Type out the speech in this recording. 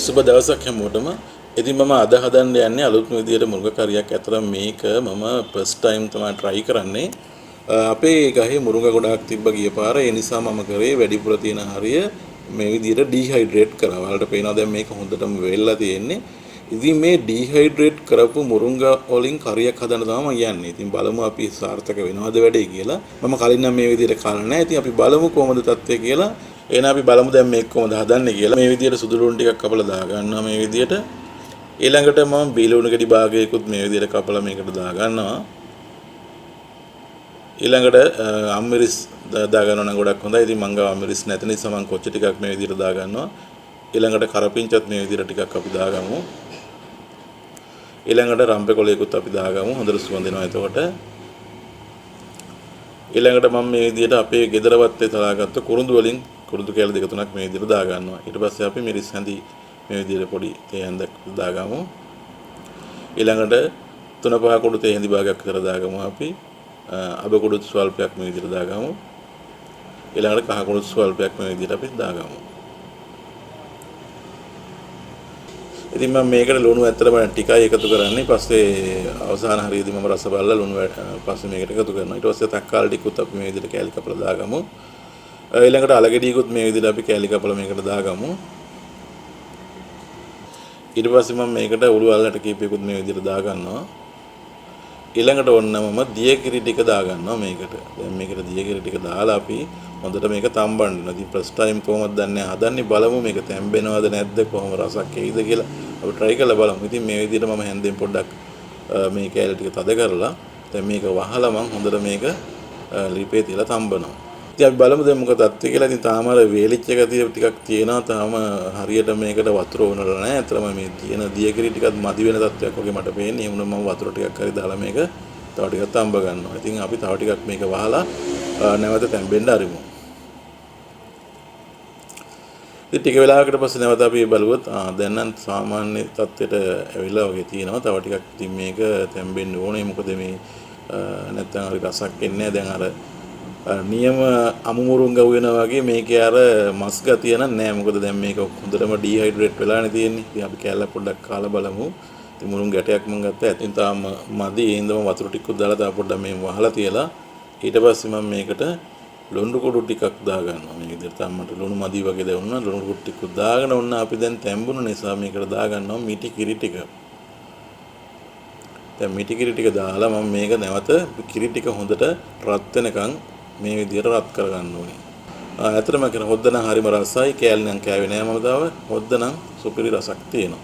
සුබ දවසක් හැමෝටම. ඉතින් මම අද හදන්න යන්නේ අලුත්ම විදියට මුරුංග කරියක්. ඇත්තටම මේක මම ෆස්ට් ටයිම් තමයි try කරන්නේ. අපේ ගහේ මුරුංග ගොඩාක් තිබ්බ ගිය පාර. ඒ නිසා මම කරේ වැඩිපුර තියෙන හරිය මේ විදියට ඩීහයිඩ්‍රේට් කරා. ඔයාලට පේනවා දැන් මේක හොඳටම වෙල්ලා තියෙන්නේ. ඉතින් මේ ඩීහයිඩ්‍රේට් කරපු මුරුංග වලින් කරියක් හදන්න තමයි මම යන්නේ. ඉතින් බලමු අපි සාර්ථක වෙනවද වැඩේ කියලා. මම කලින් නම් මේ විදියට කාලා නැහැ. ඉතින් අපි බලමු කොහොමද තත්ත්වය කියලා. එහෙනම් අපි බලමු දැන් මේක කොහොමද හදන්නේ කියලා. මේ විදියට සුදු ලුණු ටිකක් කපලා දාගන්නවා මේ විදියට. ඊළඟට මම බීලුණු ගෙඩි භාගයකුත් මේ විදියට කපලා මේකට දාගන්නවා. ඊළඟට අම්මිරිස් දාගන්නවා නම් ගොඩක් හොඳයි. ඉතින් මං ගාව අම්මිරිස් නැති නිසා මං කොච්ච ටිකක් මේ විදියට දාගන්නවා. ඊළඟට කරපිංචත් මේ විදියට ටිකක් අපි දාගමු. ඊළඟට රම්පෙ කොළයකුත් අපි දාගමු. හොඳට සුවඳ එනවා එතකොට. ඊළඟට මම මේ විදියට අපේ ගෙදර වත්තේ තලාගත්ත කුරුඳු වලින් කුරුඳු කෑලි දෙක තුනක් මේ විදියට දාගන්නවා. ඊට පස්සේ අපි මිරිස් හැඳි මේ විදියට පොඩි තේ හැන්දක් දාගමු. ඊළඟට තුන පහ කුඩු තේ හැඳි භාගයක් විතර දාගමු අපි. අබ කුඩු ස්වල්පයක් මේ විදියට දාගමු. ඊළඟට කහ කුඩු ස්වල්පයක් මේ විදියට අපි දාගමු. ඉතින් මම මේකට ලුණු ඇත්තටම ටිකයි එකතු කරන්නේ. පස්සේ අවසාන හරියදී මම රස බලලා ලුණු පස්සේ මේකට එකතු කරනවා. ඊට පස්සේ තක්කාලි ටිකුත් අපි මේ විදියට කෑලි කපලා දාගමු. ඊළඟට අලගෙඩියකුත් මේ විදියට අපි කෑලි කපලා මේකට දාගමු. ඊට පස්සේ මම මේකට උළු අල්ලට කීපයකුත් මේ විදියට දාගන්නවා. ඊළඟට ඔන්න මම දියකිරි ටික දාගන්නවා මේකට. දැන් මේකට දියකිරි ටික දාලා අපි හොඳට මේක තම්බන්න වෙනවා. ඉතින් ෆස්ට් ටයිම් කොහොමද දන්නේ හදන්නේ බලමු මේක තැම්බෙනවද නැද්ද කොහොම රසක් එයිද කියලා අපි try කරලා බලමු. ඉතින් මේ විදිහට මම හැන්දෙන් පොඩ්ඩක් මේ කෑලි ටික තද කරලා දැන් මේක වහලා මම හොඳට මේක ලිපේ තියලා තම්බනවා. ඉතින් අපි බලමු දැන් මොකද තත්ත්වය කියලා. ඉතින් තාම අර වේලිච්ච ගතිය ටිකක් තියෙනවා. තාම හරියට මේකට වතුර ඕනලා නැහැ. ඇත්තටම මේ තියෙන දියකිරි ටිකත් මදි වෙන තත්ත්වයක් වගේ මට පේන්නේ. එහෙම වුණොත් මම වතුර ටිකක් හරි දාලා මේක තව ටිකක් තම්බ ගන්නවා. ඉතින් අපි තව ටිකක් මේක වහලා නැවත තැම්බෙන්න අරිමු. ඉතින් ටික වෙලාවකට පස්සේ නැවත අපි බලුවොත් දැන් නම් සාමාන්‍ය තත්ත්වයට ඇවිල්ලා වගේ තියෙනවා. තව ටිකක් ඉතින් මේක තැම්බෙන්න ඕනේ. මොකද මේ නැත්තම් හරි රසක් එන්නේ නැහැ. දැන් අර නියම අමු මුරුංග වෙනවා වගේ මේකේ අර මස් ගතිය නම් නෑ. මොකද දැන් මේක හොඳටම ඩීහයිඩ්‍රේට් වෙලානේ තියෙන්නේ. ඉතින් අපි කෑල්ල පොඩ්ඩක් කාලා බලමු. ඉතින් මුරුංග ගැටයක් මං ගත්තා. ඉතින් තාම මදි. ඒ හින්දා මම වතුර ටිකක් දාලා තව පොඩ්ඩක් මේ වහලා තියලා ඊට පස්සේ මම මේකට ලුණු කුඩු ටිකක් දාගන්නවා. මේ විදිහට තාම මට ලුණු මදි වගේ දැනුණා. ලුණු කුඩු ටිකක් දාගෙන ඔන්න අපි දැන් තැඹුණු නිසා මේකට දාගන්නවා මිටි කිරි ටික. දැන් මිටි කිරි ටික දාලා මම මේක නැවත කිරි ටික හොඳට රත් වෙනකන් මේ විදිහට රත් කරගන්න ඕනේ. ඇත්තටම කියන හොද්ද නම් හරිම රසයි. කෑලි නම් කෑවේ නෑ මම තාම. හොද්ද නම් සුපිරි රසක් තියෙනවා.